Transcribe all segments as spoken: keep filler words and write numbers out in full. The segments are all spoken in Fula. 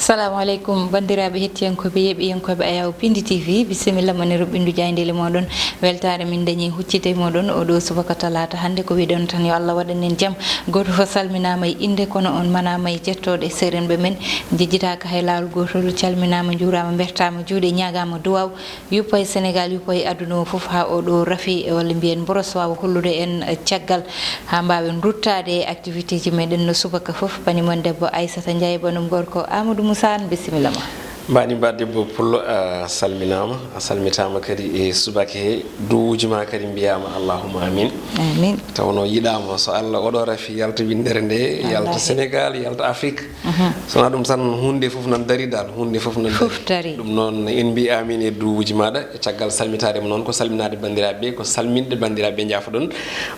Assalamu aleykum, banndiraaɓe hettiyankooɓe, yeeɓiyankooɓe Ayaw Pindi T V, bisimilla mon e ruɓɓindu jaayndeele mooɗon. Weltaare min dañi huccite e mooɗon oo ɗoo subaka talaata hannde. Ko wiɗon tan, yo Allah waɗan en jam. Gooto fof salminaama e innde, kono on manaama e jettooɗe. Seerenɓe men njejjitaaka hay laawol gootol. Calminaama, njuuraama, mbertaama juuɗe, ñaagaama duwaaw. Yuppa e Sénégal, yuppa e aduna o fof, haa oo ɗoo rafi, walla mbiyen mboros, waawa hollude en caggal, haa mbaawen ruttaade e activité ji meɗen no subaka fof. Bani mon debbo Aissata Ndiaye, banum gorko Amadou Moussa Anne, bisimilla ma. Mbaɗi mba debbo Pullo, a salminaama, a salmitaama kadi e subaka he, duwuuji ma kadi mbiyaama allahumma amin. Amin. Tawnoo yiɗaama so Allah oɗo rafi yalta winndere nde, yalta Wallaahi. Sénégal, yalta Afrique. Mhm. So wonaa ɗum tan, huunde fof nan dari dal, huunde fof nan Fof dari. Dari. Ɗum noon, en mbi amin e duwuuji maaɗa, e caggal salmitaade mo noon, ko salminaade banndiraaɓe ɓe, ko salminde banndiraaɓe ɓe njaafoɗon.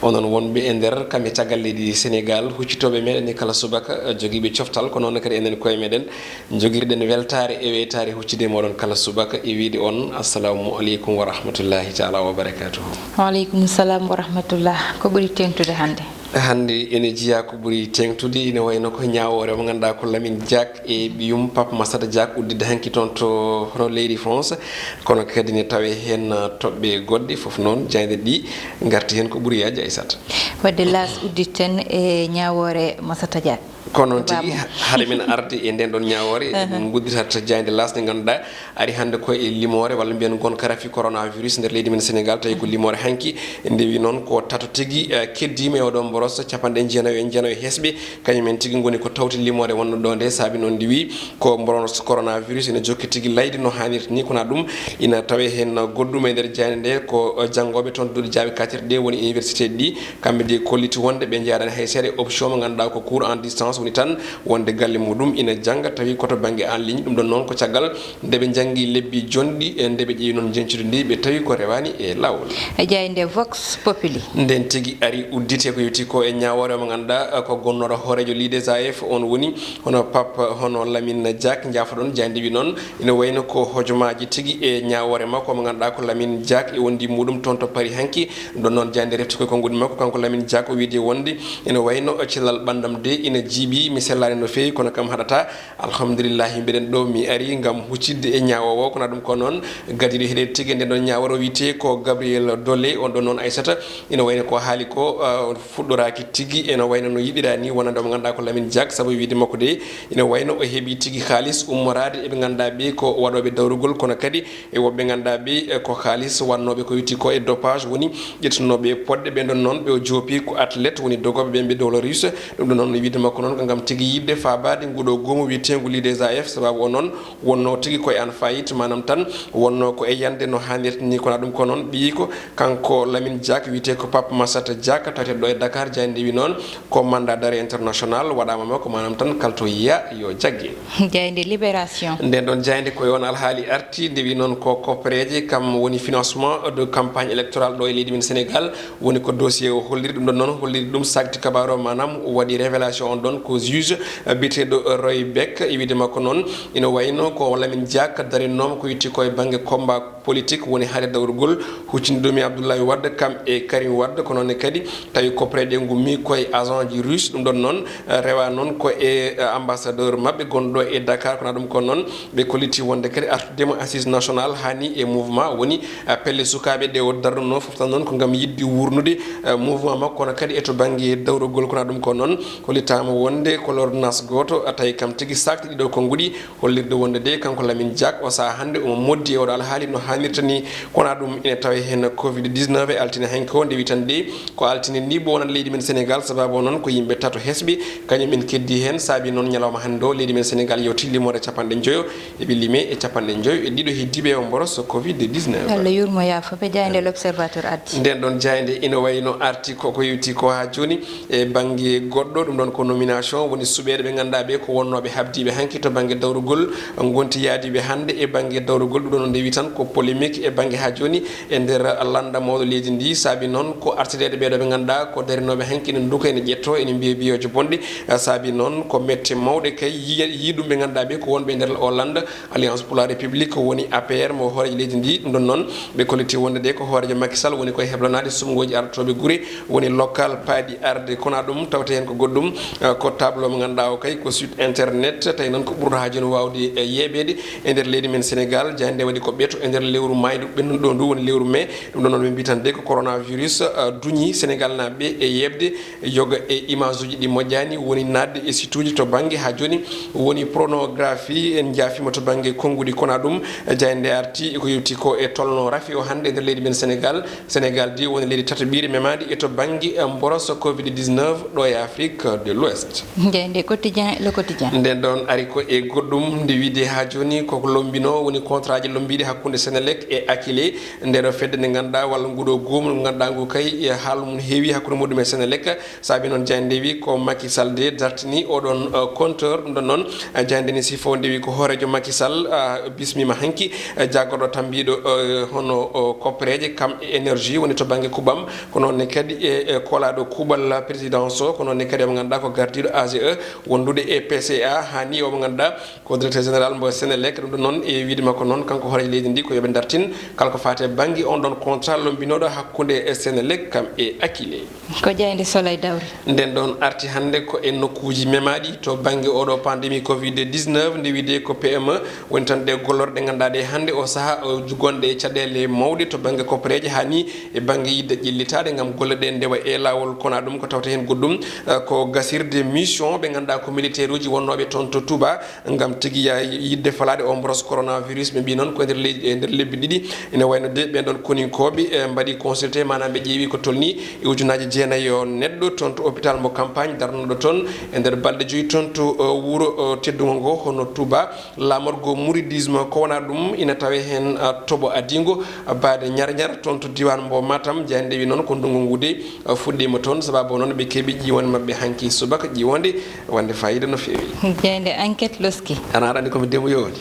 Onon wonɓe e nder kam e caggal leydi Sénégal, huccitooɓe meɗen e kala subaka, eh, jogiiɓe coftal, ko noon kadi enen koye meɗen, njogirɗen weltaare e weytaare huccude e mooɗon kala subaka e wiide on, assalamu aleykum wa rahmatullahi taala wa barakatuhu. Wa aleykum salam wa rahmatullah. Ko ɓuri teeŋtude hannde? Hannde ene jeyaa ko ɓuri teeŋtude, ene wayno ko ñaawoore mo ngannduɗaa ko Lamine Diack e ɓiyum Pape Massata Diack udditde hanki toon to hono leydi France, kono kadi ne tawee heen, uh, toɓɓe goɗɗe fof noon, jaaynde ɗi ngarti heen ko ɓuri yaajde, Aissata. Wadde laas udditen e ñaawoore Massata Diack. Ko noon tigi, Baba. Hade men arde e nden ɗon ñaawoore, Aha. Eɗen ngudditata jaaynde laas nde ngannduɗaa ari hannde ko e limoore, walla mbiyen gonka rafi coronavirus nder leydi men Sénégal, tawi ko limoore hanki. Ndewi noon ko tato tigi, eh, keddiima e oɗo mboros, capanɗe jeenayo e jeenayo hesɓe, kañum en tigi ngoni ko tawti limoore wonno ɗo nde, saabi noon ndewi ko mboros coronavirus ene jokki tigi layde no haanirta ni, kono ɗum ina tawe heen goɗɗum e nder jaaynde nde, ko, eh, janngooɓe toon duɗe jaaɓi katirɗe woni université ɗi, kamɓe de kolliti wonde ɓe njaadani hay seeɗa e option mo ngannduɗaa ko cours en distance woni tan wonde galle muɗum ina jannga, tawi ko to bannge en ligne. Ɗum ɗon noon ko caggal nde ɓe njanngi lebbi jonɗi, e nde ɓe ƴeewi noon njeñcudi ndi, ɓe tawi ko rewaani e laawol. E jaaynde Vox Populi. Nden tigi ari uddite ko yowti ko e ñaawoore mo ngannduɗaa ko gonnooɗo hooreejo l'I D S A F, on woni hono Pape, hono Lamine Diack, njaafoɗon jaaynde wi noon. Ina wayno ko hojomaaji tigi e ñaawoore makko mo ngannduɗaa ko Lamine Diack e wondi muɗum toon to Paris hanki. Ɗum ɗon noon jaaynde refti koye konnguɗi makko, kanko Lamine Diack, o wiide wonde ina wayno cellal ɓanndam de ina jiiɓi, mi sellaani no feewi, kono kam haɗata. Alhamdulillahi, mbiɗen ɗo, mi ari ngam huccitde e ñaawoowo o, kono ɗum ko noon gadiiɗo heɗeede tigi e nden ɗon ñaawoore o wiyetee ko Gabriel Dollé, on ɗon noon Aissata, ina wayno ko haali ko, uh, fuɗɗoraaki tigi ene wayno no yiɗiraa ni wonande mo ngannduɗaa ko Lamine Diack, sabu e wiide makko de ina wayno o heɓi tigi haalis ummoraade e ɓe ngannduɗaa ɓe ko waɗooɓe dawrugol, kono kadi e woɓɓe ngannduɗaa ɓe, eh, ko haalis wannooɓe ko wiyetee ko e dopage woni ƴettunooɓe poɗɗe, ɓen ɗon noon ɓe o joopi ko athlète woni dogooɓe ɓen ɓe dowla russe. Ɗum ɗon noon no wiide makko noon ko ngam tigi yiɗde faabaade nguɗo goomu wiyeteengu l'I D S A F, sababu o noon wonno tigi ko e en faillite, maanaam tan wonno ko e yande no haanirta ni, kono ɗum ko noon ɓiyi ko Kanko Lamine Diack, wiyetee ko Pape Massata Diack, taweteeɗo ɗo e Dakar, jaaynde wi noon ko mandat d'arrêt international waɗaama makko, maanaam tan kala to yiya yo jagge. Jaaynde Libération. Nden ɗon jaaynde ko e on alhaali arti, nde wi noon ko koppereeje, kam woni financement de campagne électorale ɗo e leydi men Sénégal, woni ko dossier o holliri. Ɗum ɗon noon holliri ɗum sakti kabaaru o, maanaam o waɗi révélation on ɗon ko juge, eh, biyeteeɗo Roy Beck, e wiide makko noon ina wayno ko Lamine Diack darinnooma ko itti ko e bannge combat politique woni haade dawrugol huccinde ɗum e Abdoulaye Wade kam e Karim Wade, ko noon ne kadi tawi koppereeje ɗe ngummii ko e agent ji russe. Ɗum ɗon noon, eh, rewa noon ko e, eh, ambassadeur maɓɓe gonɗo e Dakar, kono ɗum ko noon ɓe kolliti wonde kadi artude mo assise national hani e mouvement woni, eh, pelle sukaaɓe ɗe o darnuno fof tan noon ko ngam yiɗde wurnude, eh, mouvement makko, kono kadi e to bannge dawrugol, kono ɗum ko noon hollitaama wonde ko l'ordonnance gooto, eh, tawi kam tigi sakti ɗiɗo konnguɗi. Hollirde wonde de kanko Lamine Diack o sahaa hannde omo moddi e oɗo alhaali no haanirta ni, kono ɗum ina tawe heen covid dix-neuf e altine hanki o, nde wi tan de ko altine ni bo wonande leydi men Sénégal, sababu o noon ko yimɓe tato hesɓe kañum en keddi heen, saabi noon ñalawma hannde o leydi men Sénégal yewti limoore capanɗe njoyo, eɓe lime e capanɗe njoyo e ɗiɗo heddiiɓe o mboros covid dix-neuf. Allah yurmo yaafo ɓe, jaaynde L'Observateur addi. Nden ɗon jaaynde ina wayno arti ko ko yewti ko haa jooni. E bannge goɗɗo, ɗum ɗon ko nomination woni suɓeeɓe ɓe ngannduɗaa ɓe ko wonnooɓe habdiiɓe hanki to bannge dawrugol, ngonti yaadiiɓe hannde e bannge dawrugol. Ɗum ɗon nde wi tan ko polémique e bannge haa jooni e nder lannda mawɗo leydi ndi, saabi noon ko artireede ɓeeɗo ɓe ngannduɗaa ko darinooɓe hanki ene nduka, ene ƴettoo, ene mbiya mbiyeejo bonɗi, saabi noon ko mette mawɗe kay yiya-, yii ɗum ɓe ngannduɗaa ɓe ko wonɓe e nder o lannda. Alliance pour la République woni A P R mo hooreejo leydi ndi. Ɗum ɗon noon ɓe kolliti wonde de ko hooreejo Macky Sall woni koye heblanaade suɓngooji artooɓe gure woni local paaɗi arde. Kono ɗum tawte heen ko goɗɗum, eh, portable mo ngannduɗaa o kay ko site internet, tawi noon ko ɓurɗo haa jooni waawde e yeeɓeede e nder leydi men Sénégal. Jaaynde waɗi ko ɓeeto e nder lewru maaydu ɓennuɗo ndu, woni lewru mai. Ɗum ɗo noon min mbiyi tan de ko coronavirus, eh, duñi Sénégal naaɓe e yeeɓde yoga e image uji ɗi moƴƴaani, woni naatde e site uji to bannge haa jooni woni pornographie. En njaafiima to bannge konnguɗi, kono ɗum, eh, jaaynde arti ko yewti ko e tolno rafi o hannde e nder leydi men Sénégal. Sénégal de woni leydi tataɓiire memaadi e to bannge, eh, mboros covid dix-neuf ɗo e Afrique de l'Ouest. Jaaynde Quotidien, Le Quotidien. Nden ɗon ari ko e goɗɗum nde wiide haa jooni koko lombino woni contrat ji lombiiɗi hakkunde Senelec e Akilee. Nde ɗo fedde nde ngannduɗaa walla nguɗo goomu nde ngannduɗaa ngu kay, eh, haalu mum heewi hakkunde muɗum e Senelec. Saabi noon jaaynde wi ko Macky Sall de dartini oɗon, eh, compteur. Ɗum ɗon noon, eh, jaaynde ni sifo nde wi ko hooreejo Macky Sall, ah, bismiima hanki, eh, jaagorɗo tambiiɗo, eh, hono, o, koppereeje kam e énergie woni to bannge kuɓam. Ko noon ne kadi e, e koolaaɗo kuuɓal présidence o, ko noon ne kadi mo ngannduɗaa ko gardiiɗo A G E wondude e P C A, haa ni o mo ngannduɗaa ko directeur général mbo Senelec. Ɗum ɗon noon e wiide makko noon kanko hooreejo leydi ndi ko yoɓe dartin kala ko faati e bannge on ɗon contrat lombinooɗo hakkunde e Senelec kam e Akilee. Ko jaaynde Soleil dawri. Nden ɗon arti hannde ko e nokkuuji memaaɗi to bannge oɗo pandémie covid dix-neuf, nde wiide ko P M E woni tan ɗe gollorɗe ngannduɗaa ɗe hannde o sahaa o jugonɗe e caɗeele mawɗe to bannge koppereeje haa ni e bannge yiɗde ƴellitaade ngam golle ɗe ndewa e laawol. Kono ɗum ko tawta heen goɗɗum, eh, ko gasirde mission ɓe ngannduɗaa ko militaire uji wonnooɓe toon to Touba ngam tigi ya yiɗde falaade o mboros coronavirus. Ɓe mbii noon ko e nder leydi, e nder lebbi ɗiɗi ene wayno de ɓeen ɗon koninkooɓe, eh, mbaɗi consulté, maanaam ɓe ƴeewi ko tolni e ujunnaaji jeenayi o neɗɗo toon to hôpital mo campagne darnooɗo toon e nder balɗe joyi toon to, eh, wuro, eh, teddungo ngo hono Touba. Laamorgo mouridisme ko wonaa ɗum ina tawee heen, ah, toɓo adiingo, ah, baade ñar-ñar toon to diiwaan mbo Matam. Jaaynde wi noon ko ndungu ngu de, ah, fuɗɗiima toon, sabaabu o noon ɓe keɓi ƴiiwonde maɓɓe hanki subaka, ƴiiwonde wonde faayiida no feewi. Jaaynde Enquête loski. Ana aɗa anndi ko mi demoyo woni?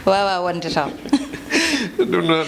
Waawaa wonde taw. Ɗum noon,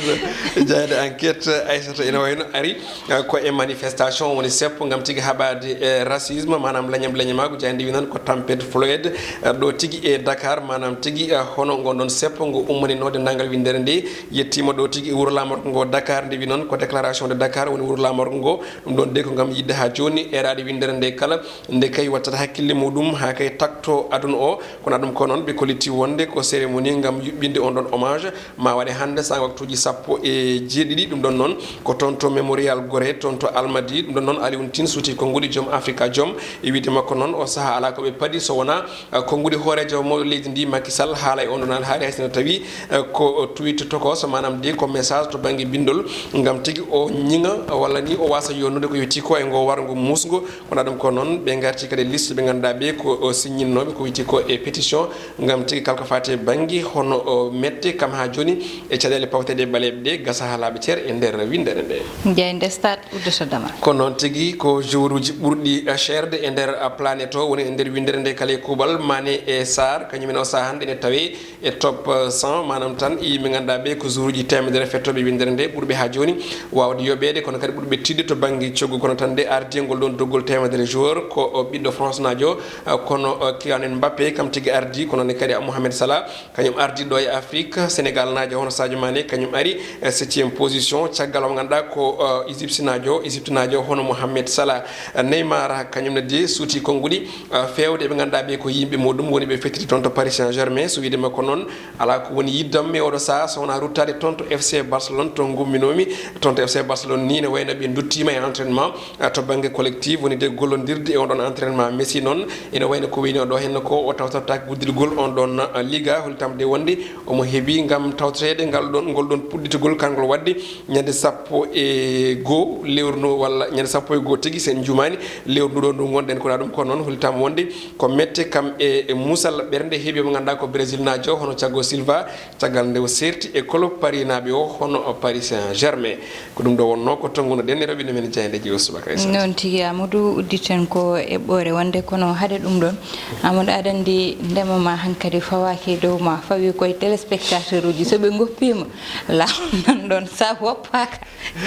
jaaynde Enquête, Aissata, ina wayno ari, eh, ko e manifestation woni seppo ngam tigi haɓaade, eh, racisme, maanaam leñam leñamaagu. Jaaynde wi noon ko tempête Floyd, eh, ɗo tigi e Dakar, maanaam tigi, eh, hono ngon ɗon seppo ngo ummaninoode nanngal winndere nde yettiima ɗo tigi e wuro laamorgo ngo Dakar. Nde wi noon ko déclaration de Dakar woni wuro laamorgo ngo. Ɗum ɗon de ko ngam yiɗde haa jooni eeraade winndere nde kala nde kay wattata hakkille muɗum haa kay takto aduna o. Kono ɗum ko noon ɓe kolliti wonde ko cérémonie ngam yuɓɓinde on ɗon hommage ma waɗe hannde saanga waktuuji sappo e jeeɗiɗi. Ɗum ɗon noon ko toon to Mémorial Gorée, toon to Almadi. Ɗum ɗon noon Alioune Tine suuti konnguɗi joom Afrika joom. E wiide makko noon o sahaa alaa ko ɓe paɗi so wonaa, ah, konnguɗi hooreejo mawɗo leydi ndi Macky Sall haala e on ɗon alhaali hay sinno tawi, eh, ko tweet tokos, maanaam de ko message to bannge binndol ngam tigi o ñiŋa walla ni o waasa yonnude ko yowiti ko e ngo warngo muusngo. Kono ɗum ko noon ɓe ngarti kadi e liste ɓe ngannduɗaa ɓe ko, o, siññinnooɓe ko wiyetee ko e pétition ngam tigi kala ko faati e bannge hono, o, mette kam haa jooni e caɗeele pawteeɗe e ɓaleeɓe ɗe gasa haa laaɓa cer e nder winndere nde. Jaaynde Stade uddata damal. Ko noon tigi ko joueuruuji ɓurɗi, eh, ceerde e nder, eh, planète o woni e nder winndere nde kala e kuuɓal. Mané e Sarr kañum en o sahaa hannde ene tawee e top cent, maanaam tan yimɓe ngannduɗaa ɓe ko joueuruuji teemedere fettooɓe winndere nde, ɓurɓe haa jooni waawde yoɓeede, kono kadi ɓurɓe tiiɗde to bannge coggu. Kono tan nde ardii ngol ɗoon doggol teemedere joueur ko o ɓiɗɗo France naajo, eh, kono, eh, Kylian Mbappé kam tigi ardii, kono ne kadi Mohamed Salah kañum ardii ɗo e Afrique. Sénégal naajo hono Sadio Mané kañum ari, eh, septième position, caggal o mo ngannduɗaa ko, eh, Égypte naajo, Égypte naajo hono Mohamed Salah. Eh, Neymar kañum ne de suuti konnguɗi, ah, feewde ɓe ngannduɗaa ɓe ko yimɓe muɗum woni ɓe fettiti toon to Paris Saint-Germain. So wiyde makko noon, alaa ko woni yiddam e oɗo sahaa so wonaa ruttaade toon to F C Barcelone to ngumminoomi. Toon to F C Barcelone ni ne wayno ɓe nduttiima e entraînement, ah, to bannge collectif woni de gollondirde e on ɗon entraînement. Messi noon ene wayno ko wayno ɗo henno ko o tawtortaake gudditgol on ɗon, ah, Liga, hollitam de wonde omo heewi ngam tawtoreede ngal ɗon, ngol ɗon puɗɗitgol kangol waɗde ñande sappo e goo lewru ndu, walla ñande sappo e goo tigi, so en njuumaani, lewru ndu ɗo ndu ngonɗen. Kono ɗum ko noon, hollitam wonde ko mette kam e, e muusal ɓernde heewi mo ngannduɗaa ko Brésil naajo, hono Thiago Silva, caggal nde o seerti e club Paris naaɓe o, hono Paris Saint-Germain. Ko ɗum ɗo wonnoo ko tonngunoɗen e rewɓe men jaayndeeji o subaka e noon tigi, Amadou, udditen ko eɓɓoore wonde, kono hade ɗum ɗon, Amadou, aɗa anndi ndema ma hankadi fawaaki e dow ma, fawi koye téléspectateur uji. So ɓe ngoppiima, laawol nan ɗon, so woppaaka,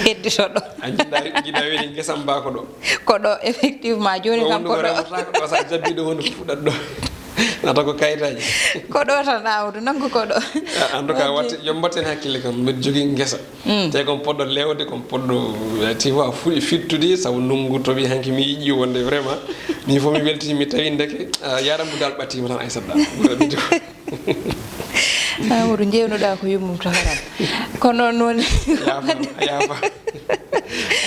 heddito ɗo. A jiɗa, jiɗa weli ngesa mba ko ɗo. Ko ɗo, effectivement. Jooni kam ko ɗo. Remata ko ɗo, sa jabbi ɗo woni fuɗat ɗo. Nata ko kayitaaji. Ko ɗo tan, Amadou, nangu ko ɗo. En tout cas, watte, yo mbatten hakkille kam, mbiɗa jogii ngesa. Te kon poɗɗo lewde, kon poɗɗo, eh, tu vois, fuɗi fittude, sabu ndunngu toɓi hanki mi yiɗi wonde vraiment. Min fof mi weltii, mi tawi ndeke, ah, yaram bu dal ɓattiima tan Aissata Dabo. Ɓura ɓiɗɗo. Amadou, jeynuɗaa ko yummum to haram. Ko noon woni. Yaafaama, yaafaama.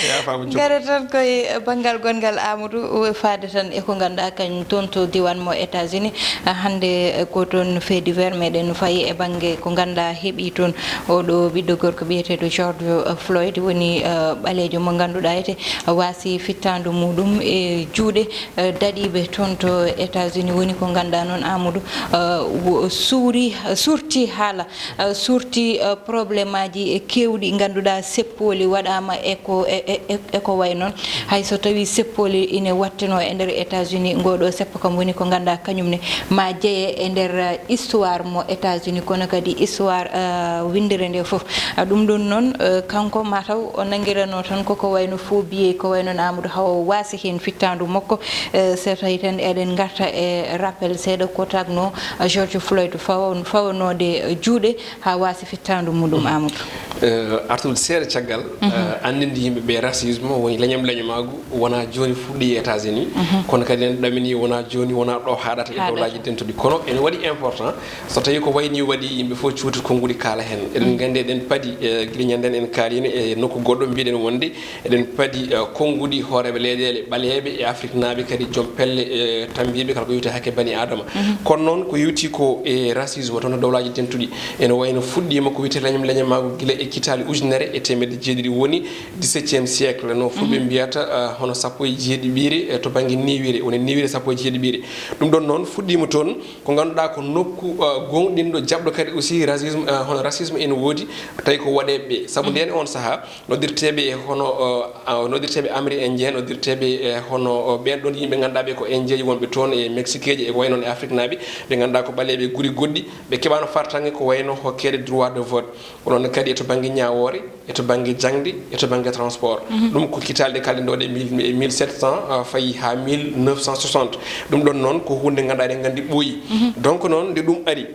Yaafaama, Jokalante. Ngare tan koye banngal gonngal, Amadou, faade tan e ko ngannduɗaa kañum toon to diiwaan mo États-Unis. Hannde ko toon fait divers meɗen fayi e bannge ko ngannduɗaa heɓi toon oɗo ɓiɗɗo gorko biyeteeɗo George Floyd, woni, eh, ɓaleejo mo ngannduɗaa ete waasi fittaandu muɗum e juuɗe, eh, daɗiiɓe toon to États-Unis. Woni ko ngannduɗaa noon, Amadou, eh, wo-, suuri, surti haala, eh, surti, eh, probléme aji e keewɗi ngannduɗaa seppooli waɗaama e ko, e, e, e, e ko wayi noon. Hay so tawii seppooli ine waɗtenoo e nder États-Unis, ngoo ɗoo seppo kam woni ko ngannduɗaa kañum ne ma jeye e nder, eh, histoire mo États-Unis, kono kadi histoire, eh, winndere nde fof. Ah, ɗum ɗoon noon, eh, kanko mataw o nanngiranoo tan koko wayi no faux billet, ko wayi noon Amadou, hawo waasi heen fittaandu makko. Eh, so tawii tan eɗen ngarta e rappel seeɗa ko tagnoo, eh, George Floyd fawa-, fawanoode, eh, juuɗe haa waasi fittaandu muɗum, Amadou. Eh, artude seeɗa caggal, eh, anndinde yimɓe ɓe racisme woni leñam leñamaagu, wonaa jooni fuɗɗii e États-Unis, kono kadi en ɗamini wonaa jooni, wonaa ɗo haaɗata e Haaɗata. Dowlaaji Dentuɗi. Kono ene waɗi important, so tawii ko wayi nii waɗi, yimɓe fof cuuti konnguɗi kaala heen. Eɗen nganndi eɗen padi, eh, gila ñande en kaalino e nokku goɗɗo, mbiɗen wonde eɗen padi, eh, konnguɗi hooreeɓe leyɗeele ɓaleeɓe e afriknaaɓe, kadi joom pelle, eh, tammbiiɓe kala ko yowti hakke bani Aadama. Kono noon ko yowti ko e racisme toon to Dowlaaji Dentuɗi, ene wayi no fuɗɗiima ko wiyetee leñam leñamaagu gila e kitaale ujunere e teemedde jeeɗiɗi, woni dix-septième siècle, no fulɓe mbiyata, eh, hono sappo e jeeɗiɓiire, eh, to bannge niwire, woni niwire sappo e jeeɗiɓiire. Ɗum ɗoon noon fuɗɗiima toon, ko ngannduɗaa ko nokku, eh, gooŋɗinɗo, jaɓɗo kadi aussi racisme, eh, hono racisme ene woodi, tawi ko waɗeeɓe ɓe. Sabu ndeen e oon sahaa, noddirteeɓe e hono, eh, ah, noddirteeɓe Amérique Indien, noddirteeɓe e hono, oh, ɓeen ɗoon yimɓe ngannduɗaa ɓe ko Indieeji wonɓe toon e Mexiqueeji e ko wayi noon e Afriknaaɓe, ɓe ngannduɗaa ko ɓaleeɓe guri goɗɗi, ɓe keɓaano fartaŋŋe ko wayi no hokkeede droit de vote, ko noon kadi e to bannge ñaawoore, e to bannge jaŋde, e to bannge transport. Ɗum ko kitaale ɗe kaalɗen ɗo ɗe mille, mille sept cents, ah, fayi haa mille neuf cent soixante. Ɗum ɗoon noon ko huunde ngannduɗaa eɗen nganndi ɓooyi. Donc noon nde ɗum ari,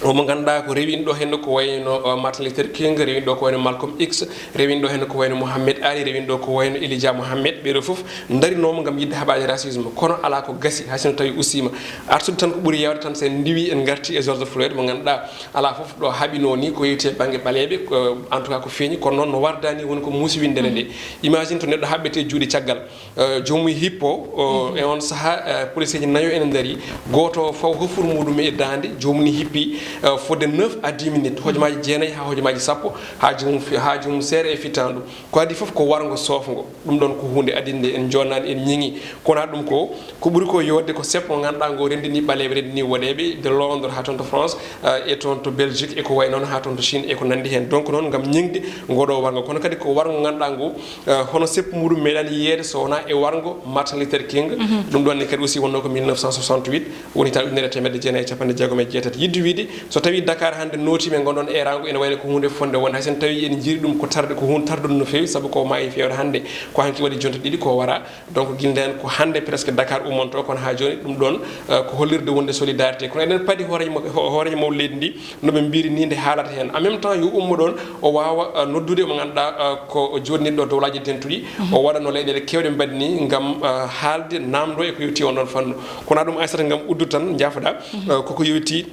o mo ngannduɗaa ko rewinɗo heen ko wayno, uh, Martin Luther King, rewinɗo ko wayno Malcolm X, rewinɗo heen ko wayno Muhammad Ali, rewinɗo ko wayno Elijah Muhammad, ɓeeɗo fof ndarinooma ngam yiɗde haɓaade racisme, kono alaa ko gasi, hay sinno tawi ustiima. Artude tan ko ɓuri yaawde tan so en ndiwii en ngartii e George Floyd mo ngannduɗaa alaa fof ɗo haaɓinoo ni ko yowiti e bannge ɓaleeɓe, ko, en tout cas ko feeñi, kono noon no wardaa ni woni ko muusi winndere nde. Imagine to neɗɗo haɓɓetee juuɗe caggal. Eh, joomum hippo, o, e on sahaa, eh, poliseeji nayo ene ndarii. Gooto o faw hofuru muɗum e daande, joomum ne hippi, eh, fodde neuf à dix minutes, hojomaaji jeenayi haa hojomaaji sappo, haa joomum fi-, haa joomum seere e fittaandu. Ko adii fof ko warngo soofngo. Ɗum ɗoon ko huunde adii nde en njoɗnaani, en ñiŋi. Kono ɗum ko, ko ɓuri ko yooɗde ko seppo mo ngannduɗaa ngo renndini ɓaleeɓe, renndini woɗeeɓe, de Londres haa toon to France, eh, e toon to Belgique, e ko wayi noon haa toon to Chine, e ko nanndi heen. Donc noon, ngam ñiŋde ngoo ɗoo warngo. Kono kadi ko warngo ngannduɗaa ngo, eh, hono seppo muɗum meeɗaani yiyeede so wonaa e warngo Martin Luther King. Ɗum ɗoon ne kadi aussi wonnoo ko mille neuf cent soixante-huit, woni tan ujunere e teemedde jeenayi e cappanɗe jeegom e jeetati. Yiɗde wiyde, so tawii Dakar hannde nootiima e ngonɗon eeraango, ene wayno ko huunde fotnde wonde, hay so tawii en njiiri ɗum ko tarde, ko huunde tardude no feewi, sabu ko maayi feewde hannde, ko hanki waɗi jonte ɗiɗi ko waraa. Donc gila ndeen ko hannde presque Dakar ummontoo, kono haa jooni ɗum ɗoon, eh, ko hollirde wonde solidarité. Kono eɗen padi hooreejo mo-, ho-, hooreejo mawɗo leydi ndi, no ɓe mbiri ni nde haalata heen. En même temps yo ummo ɗoon, o waawa, eh, noddude mo ngannduɗaa, eh, ko jooɗniiɗo Dowlaaji Dentuɗi, o waɗa no leyɗeele keewɗe mbaɗi ni ngam, eh, haalde, naamndoo e ko yowti on ɗoon fannu. Kono ɗum Aissata ngam uddude tan, njaafoɗaa, eh, koko yowti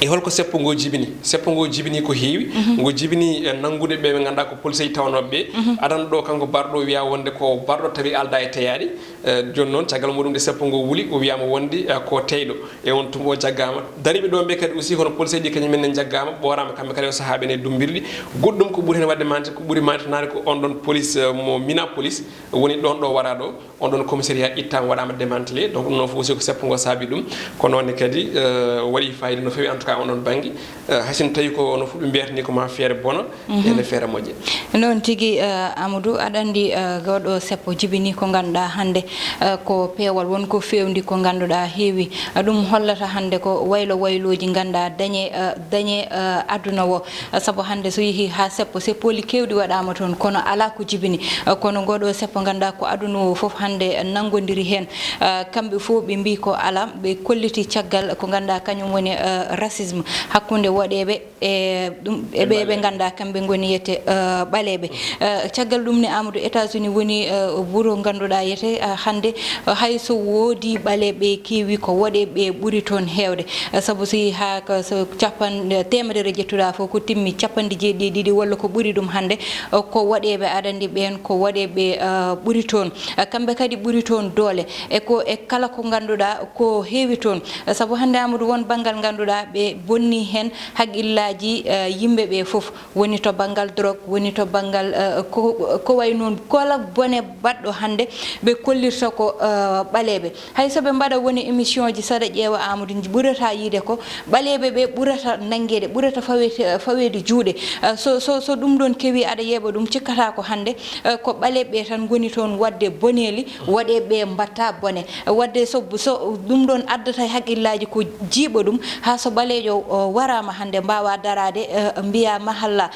e holko seppo ngo jibini. Seppo ngo jibini ko heewi. Ngo jibini, eh, nanngude ɓe ɓe ngannduɗaa ko poliseeji tawanooɓe ɓe. Adana ɗo kanko barɗo wiyaa wonde ko barɗo tawi aldaa e teyaaɗe. Eh, jooni noon, caggal muɗum nde seppo ngo wuli, o wiyaama wonde, eh, ko teyɗo. E on tuma o jaggaama. Dariiɓe ɗoon ɓe kadi aussi, hono poliseeji kañum en ne njaggaama, ɓooraama kamɓe kadi on sahaa ɓe ne dummbirɗi. Goɗɗum ko ɓuri heen waɗde mante, ko ɓuri mantanaade ko on ɗoon police, eh, mo Minneapolis, woni ɗoon ɗo waraa ɗo. On ɗoon commissariat ittaama, waɗaama démantelé. Donc ɗum noon fof aussi ko seppo ngo saabi ɗum. Ko noon ne kadi, eh, waɗi fayida no feewi. En tout Ka on ɗon bannge, eh, hay sinno tawi ko no fuɗɗi mbiyata ni ko ma feere bona, ene feere moƴƴa. Noon tigi, eh, Amadou, aɗa anndi, eh, gooɗo seppo jibini ko ngannduɗaa hannde, eh, ko peewal won ko feewndi ko ngannduɗaa heewi. Eh, ɗum hollata hannde ko waylo waylooji ngannduɗaa dañe, eh, dañe, eh, aduna o. Eh, sabu hannde so yehi haa seppo, seppooli keewɗi waɗaama toon, kono alaa ko jibini. Eh, kono ngooɗo seppo ngannduɗaa ko aduna o fof hannde nanngondiri heen. Eh, kamɓe fof ɓe mbii ko alaa, ɓe kolliti caggal ko ngannduɗaa kañum woni, eh, racisme hakkunde woɗeeɓe e ɗum, e ɓe ɓe ngannduɗaa kamɓe ngoni yete, eh, ɓaleeɓe. Eh, caggal ɗum ne Amadou, États-Unis woni, eh, wuro ngannduɗaa yete, eh, hannde, eh, hay so woodi ɓaleeɓe keewi ko woɗeeɓe ɓuri toon heewde. Eh, sabu so yehi haa ko so capan-, teemedere ƴettuɗaa fof ko timmi capanɗe jeeɗiɗi e ɗiɗi walla ko ɓuri ɗum hannde, eh, ko woɗeeɓe aɗa anndi ɓeen ko woɗeeɓe, eh, ɓuri toon. Eh, kamɓe kadi ɓuri toon doole. E ko e kala ko ngannduɗaa ko heewi toon. Eh, sabu hannde Amadou won banngal ngannduɗaa ɓe bonni heen haqqillaaji, eh, yimɓe ɓe fof. Woni to banngal drogue, woni to banngal, eh, ko, ko wayi noon kala bone baɗɗo hannde ɓe kollirta ko, eh, ɓaleeɓe. Hay so ɓe mbaɗa woni émission ji, saɗa ƴeewa Amadou, ɓurata yiide ko ɓaleeɓe ɓe ɓurata nanngeede, ɓurata faweede, faweede juuɗe. Eh, so, so, so ɗum ɗoon kewi aɗa yeeɓa ɗum, cikkata ko hannde, eh, ko ɓaleeɓe ɓe tan ngoni toon waɗde boneeli, woɗeeɓe ɓe mbaɗta bone. Waɗde so, so ɗum ɗoon addata e haqqillaaji ko jiiɓa ɗum, haa so ɓaleejo o waraama hannde mbaawa daraade, eh, mbiya mahalla.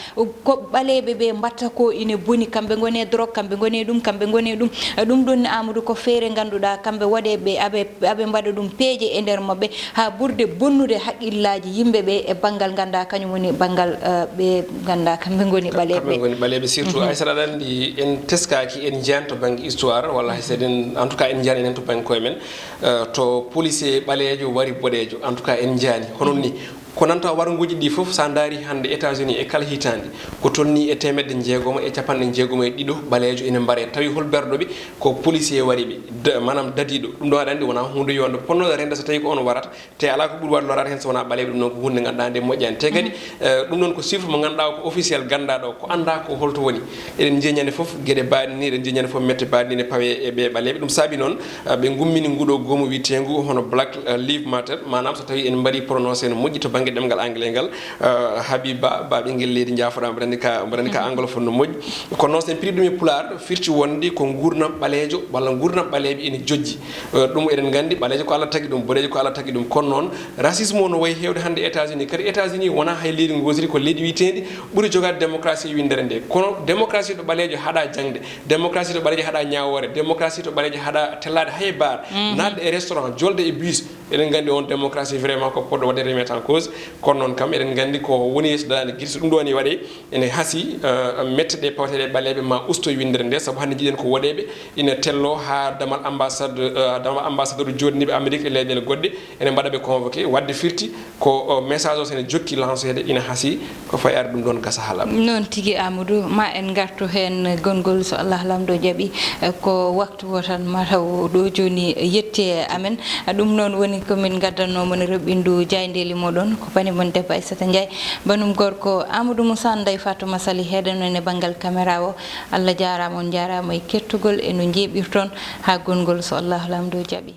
Ko ɓaleeɓe ɓe mbaɗta ko ine boni, kamɓe ngoni e drogue, kamɓe ngoni e ɗum, kamɓe ngoni e ɗum. Eh, ɗum ɗoon ne Amadou ko feere ngannduɗaa kamɓe woɗeeɓe aɓe, aɓe mbaɗa ɗum peeje e nder maɓɓe haa ɓurde bonnude haqqillaaji yimɓe ɓe e banngal ngannduɗaa kañum woni banngal, eh, ɓe ngannduɗaa kamɓe ngoni ɓaleeɓe. Kamɓe ngoni ɓaleeɓe surtout. Hay so aɗa anndi en teskaaki, en njiyaani to bannge histoire walla hay so eɗen, en tout cas en njiyaani enen to bannge koye men, eh, to policier ɓaleejo wari boɗeejo, en tout cas en njiyaani. Hono ni ko nanta warnguuji ɗi fof, so a ndaari hannde États-Unis e kala hitaande, ko tolnii e teemedde jeegom e capanɗe jeegom e ɗiɗo ɓaleejo ene mbaree. Tawi hol berɗo ɓe? Ko policier wari ɓe, da-, maanaam dadiiɗo. Ɗum ɗo aɗa anndi wonaa huunde yonde, potnooɗo rende so tawi ko on warata, te alaa ko ɓuri waɗde loraade heen so wonaa ɓaleeɓe. Ɗum noon ko huunde ngannduɗaa nde moƴƴaani. Te kadi, eh, ɗum noon ko chiffre mo ngannduɗaa ko officiel, gannduɗaa ɗo, ko anndaa ko holto woni. Eɗen njiya ñande fof geɗe baaɗe ni, eɗen njiya ñande fof mette baaɗe ni ne pawe e ɓe ɓaleeɓe. Ɗum saabi noon, eh, ɓe ngummini nguɗo goomu wiyeteengu hono Black, eh, Lives Matter, maanaam so tawi en mbaɗi prononcé no moƴƴi to bannge ɗemngal anglais ngal, eh, Habib Ba, Ba ɓinngel leydi, njaafoɗaa, mbaɗani ka, mbaɗani ka anglophone no moƴƴi. Kono noon so en piri ɗum e pulaar, firti wonde ko nguurndam ɓaleejo walla nguurndam ɓaleeɓe ene jojji. Eh, ɗum eɗen nganndi ɓaleejo ko Allah tagi ɗum, boɗeejo ko Allah tagi ɗum. Kono noon, racisme o no wayi heewde hannde États-Unis. Kadi États-Unis wonaa hay leydi ngootiri, ko leydi wiyeteendi ɓuri jogaade démocratie e winndere nde. Kono démocratie to ɓaleejo haɗa jaŋde, démocratie to ɓaleejo haɗa ñaawoore, démocratie to ɓaleejo haɗa tellaade hay bar, naatde e restaurant, jolde e bus. Eɗen nganndi on démocratie vraiment ko poɗɗo waɗde remettre en cause. Kono noon kam eɗen nganndi ko woni yeeso daraade gila so ɗum ɗo woni waɗe, ene hasii, eh, mette ɗe pawteɗe ɓaleeɓe ma usto e winndere nde, sabu hannde njiɗen ko woɗeeɓe ina tello haa damal ambassade, eh, damal ambassadeur jooɗniiɓe Amérique e leyɗeele goɗɗe, ene mbaɗa ɓe convoqué. Waɗde firti ko, o, message o so ene jokki lanceede ina hasii, ko fayi arde ɗum ɗoon gasa haa laaɓa. Noon tigi Amadou, ma en ngartu heen gonngol so Allah Laamɗo jaɓi, eh, ko waktu o tan mataw ɗo jooni yetti e amen. Ɗum noon woni ko min ngaddanno mon rewɓindu jaayndeeli moɗon, ko bani mon debbo Aissata Ndiaye, banum gorko Amadou Moussa, Ndeye Fatouma Sali heedano en e banngal caméra o. Allah jaaraama, on njaaraama e kettugol e no njeeɓirton haa gonngol so Allah Laamɗo jaɓi.